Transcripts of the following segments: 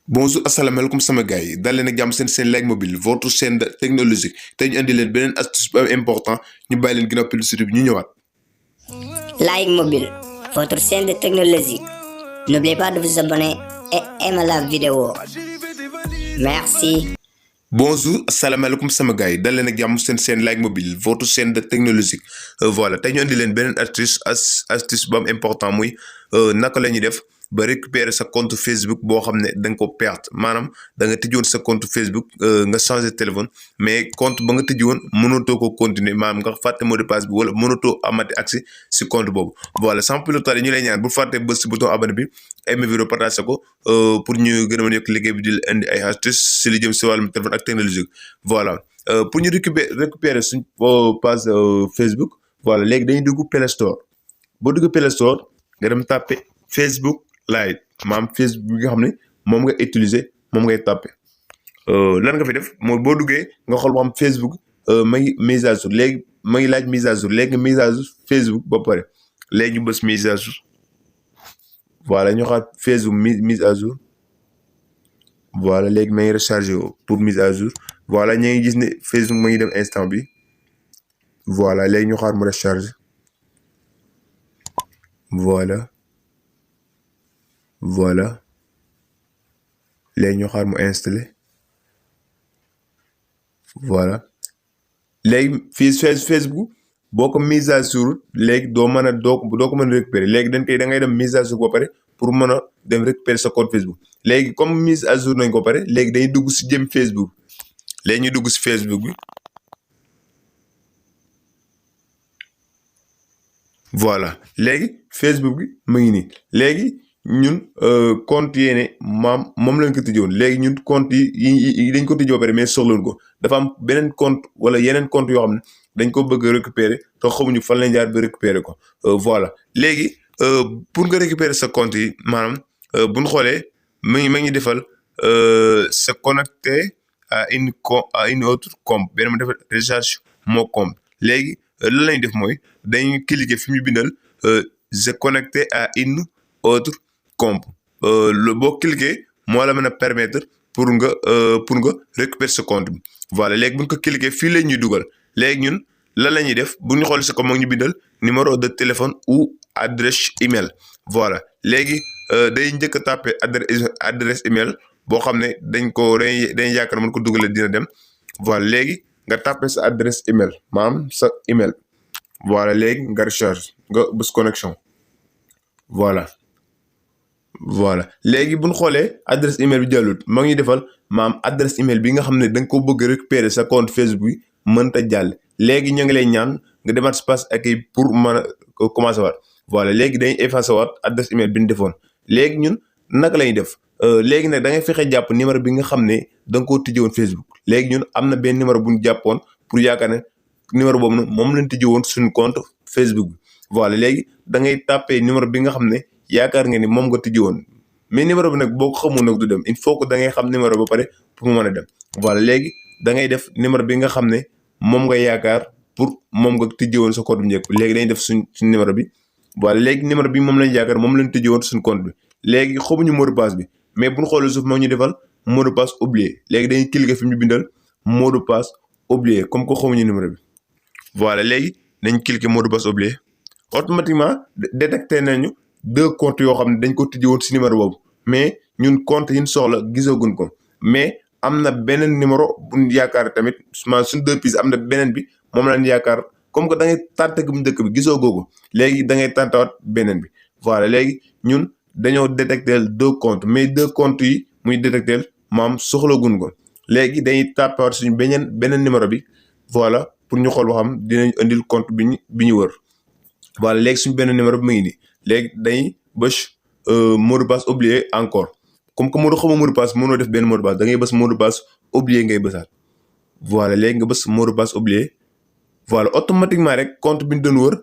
Bonjour asalaamaaleykum sama gars yi dal leen ak jàmm seen Like Mobile votre chaîne de technologique tey ñu indi leen beneen astuce bu important ñu bàyyi leen ginnaaw publicité bi ñu ñëwaat. Like Mobile, votre chaîne de technologie. N'oubliez pas de vous abonner et aimer la vidéo. Merci. Bonjour asalaamaaleykum sama gars yi dal leen ak jàmm seen Like Mobile votre chaîne de technologique voilà tey ñu indi leen beneen astuce bu important muy naka la ñuy def ba récupérer sa compte Facebook boo xam ne da nga ko perte maanaam da nga tëjoon sa compte Facebook nga changé téléphone mais compte ba nga tëjoon mënatoo ko continuer maanaam nga fàtte mot de passe bi wala mënatoo amati accès si compte boobu voilà sans plus tarder ñu lay ñaan bu fàtte bës si bouton abonné bi aimé vidéo partagé ko pour ñu gën a mën a yokk liggéey bi di la indi ay astuces si li jëm si wàllum téléphone ak technologie voilà pour ñu récupérer suñ page Facebook voilà léegi dañuy dugg Play Store boo dugg Play Store nga dem tàppe Facebook Lite maanaam Facebook bi nga xam ne moom nga utiliser moom ngay tàppe lan nga fi def mooy boo duggee nga xool ba xam Facebook ma ngi mise à jour léegi ma ngi laaj mise à jour léegi mise à jour Facebook ba pare léegi ñu bës mise à jour voilà ñu xaar Facebook mise à jour voilà léegi ma ngi rechargé pour mise à jour voilà ñu ngi gis ne Facebook ma ngi dem instant bi voilà léegi ñu xaar mu recharge voilà léegi ñu xaar mu installé voilà léegi fii Facebook boo ko mise à jour léegi doo ko mën a récupérer léegi da ngay dem mise à jour ba pare pour mën a dem récupérer sa compte Facebook léegi comme mise à jour nañ ko pare léegi dañuy dugg si jëm Facebook léegi ñu dugg si Facebook bi voilà léegi Facebook bi mu ngi nii léegi ñun compte yi ne moom lañ ko tëjoon léegi ñun compte yi dañ ko tëjoo ba pare mais soxlawoon ko dafa am beneen compte wala yeneen compte yoo xam ne dañ ko bëgg a récupérer te xamuñu fan lañ jaar ba récupérer ko voilà léegi pour nga récupérer sa compte yi maanaam bu ñu xoolee ma ngi defal se connecter à une autre compte benn ma defal recharge mon compte léegi lan lañ def mooy dañuy cliquer fi ñu bindal se connecter à une autre compte boo cliquer moo la mën a permettre pour nga récupérer sa compte bi voilà léegi bu ñu ko cliquer fii la ñuy dugal léegi ñun lan la ñuy def bu ñu xool sa ko moo ñu bindal numéro de téléphone ou adresse email voilà léegi day njëkk a tapé adresse email boo xam ne dañ yaakaar mën ko dugalee dina dem voilà léegi nga tapé sa adresse email maanaam sa email voilà léegi nga recharge nga bës connexion voilà léegi bu ñu xoolee adresse email bi jàllut ma ngi defal maam adresse email bi nga xam ne da nga ko bëgg récupérer sa compte Facebook bi mënta jàll léegi ñu ngi lay ñaan nga demaat espace accueil pour mën a commencer waat voilà léegi dañuy effacer waat adresse email bi ñu defoon léegi ñun naka la ñuy def léegi nag da ngay fexe jàpp numéro bi nga xam ne da nga koo tijjewoon Facebook léegi ñun am na benn numéro bu ñu jàppoon pour yaakaar ne numéro boobu nag moom lañ tijjewoon suñu compte Facebook bi voilà léegi da ngay tàppee numéro bi nga xam ne yaakaar nga ni moom nga tijji woon mais numéro bi nag boo ko xamul nag du dem il faut que da ngay xam numéro ba pare pour mu mën a dem voilà léegi da ngay def numéro bi nga xam ne moom nga yaakaar pour moom nga tijji woon sa compte bu njëkk léegi dañuy def suñ numéro bi voilà léegi numéro bi moom lañ yaakaar moom lañ tijji woon suñ compte bi léegi xamuñu mot de passe bi mais bu ñu xoolee suuf moo ñu defal mot de passe oublié léegi dañuy cliquer fi mu bindal mot de passe oublié comme que xamuñu numéro bi voilà léegi nañ cliquer mot de passe oublié automatiquement détecté nañu deux comptes yoo xam ne dañ ko tijji woon si numéro boobu mais ñun compte yi ñu soxla gisaguñ ko mais am na beneen numéro bu ñu yaakaar tamit maanaam suñu deux pistes am na beneen bi moom lañ yaakaar comme que da ngay tànte bu njëkk bi gisoo googu léegi da ngay tàntawaat beneen bi voilà léegi ñun dañoo détecté deux comptes mais deux comptes yi muy détecté maam soxlaguñ ko léegi dañuy tàppaat suñu beneen numéro bi voilà pour ñu xool boo xam dinañ indil compte bi ñu wër voilà léegi suñu beneen numéro bi mu ngi nii léegi dañuy bës mot de passe oublié encore comme que xamoo mot de passe mënoo def benn mot de passe da ngay bës mot de passe oublié ngay bësaat voilà léegi nga bës mot de passe oublié voilà automatiquement rek compte bi ñu doon wër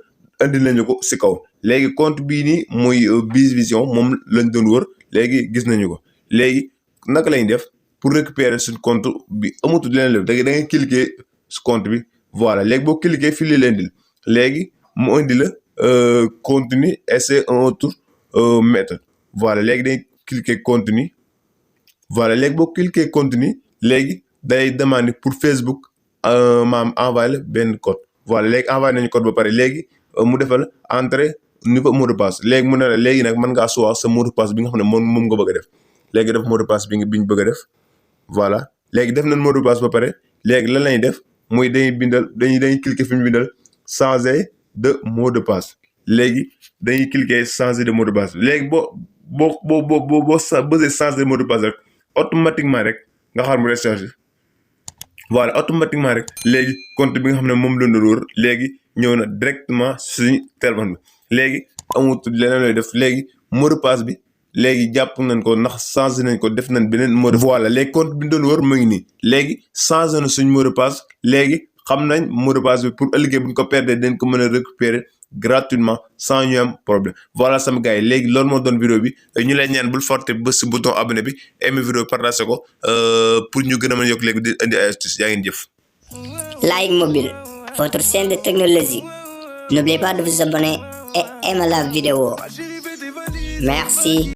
indi nañu ko si kaw léegi compte bii nii muy Biz Vision moom lañ doon wër léegi gis nañu ko léegi naka lañ def pour récupérer suñ compte bi amatul leneen lépp da ngay cliquer su compte bi voilà léegi boo cliquer fii la indil léegi mu indi la continue et c'est un autre méthode voilà léegi dañuy cliquer continue voilà léegi boo cliquer continue léegi day demander pour Facebook maam envoyé la benn code voilà léegi envoyé nañu code ba pare léegi mu defal entrer nouveau mot de passe léegi mu ne la léegi nag mën ngaa choisir sa mot de passe bi nga xam ne moom nga bëgg a def léegi def mot de passe bi ñu bëgg a def voilà léegi def nañ mot de passe ba pare léegi lan lañuy def muy dañuy cliquer fi ñu bindal changer de mot de passe léegi dañuy cliquer changer de mot de passe léegi boo bësee changer de mot de passe rek automatiquement rek nga xaar mu recharger voilà automatiquement rek léegi compte bi nga xam ne moom la ñu wër léegi ñëw na directement suñu téléphone bi léegi amut leneen lay def léegi mot de passe bi léegi jàpp nañ ko ndax changé nañ ko def nañ beneen mot de passe voilà léegi compte bi ñu doon wër mu ngi nii léegi changé na suñu mot de passe léegi xam nañ mot de passe bi pour ëllëgee bu ñu ko perdre dañ ko mën a récupérer gratuitement sans ñu am problème voilà sama gars yi léegi loolu moo doon vidéo bi ñu lay ñaan bul forte bës si bouton abonné bi aimé vidéo partagé ko pour ñu gën a mën a yokk léegi di indi ay astuces yaa ngeen jëf. Like Mobile, votre chaîne de technologie. N'oubliez pas de vous abonner et aimer la vidéo. Merci.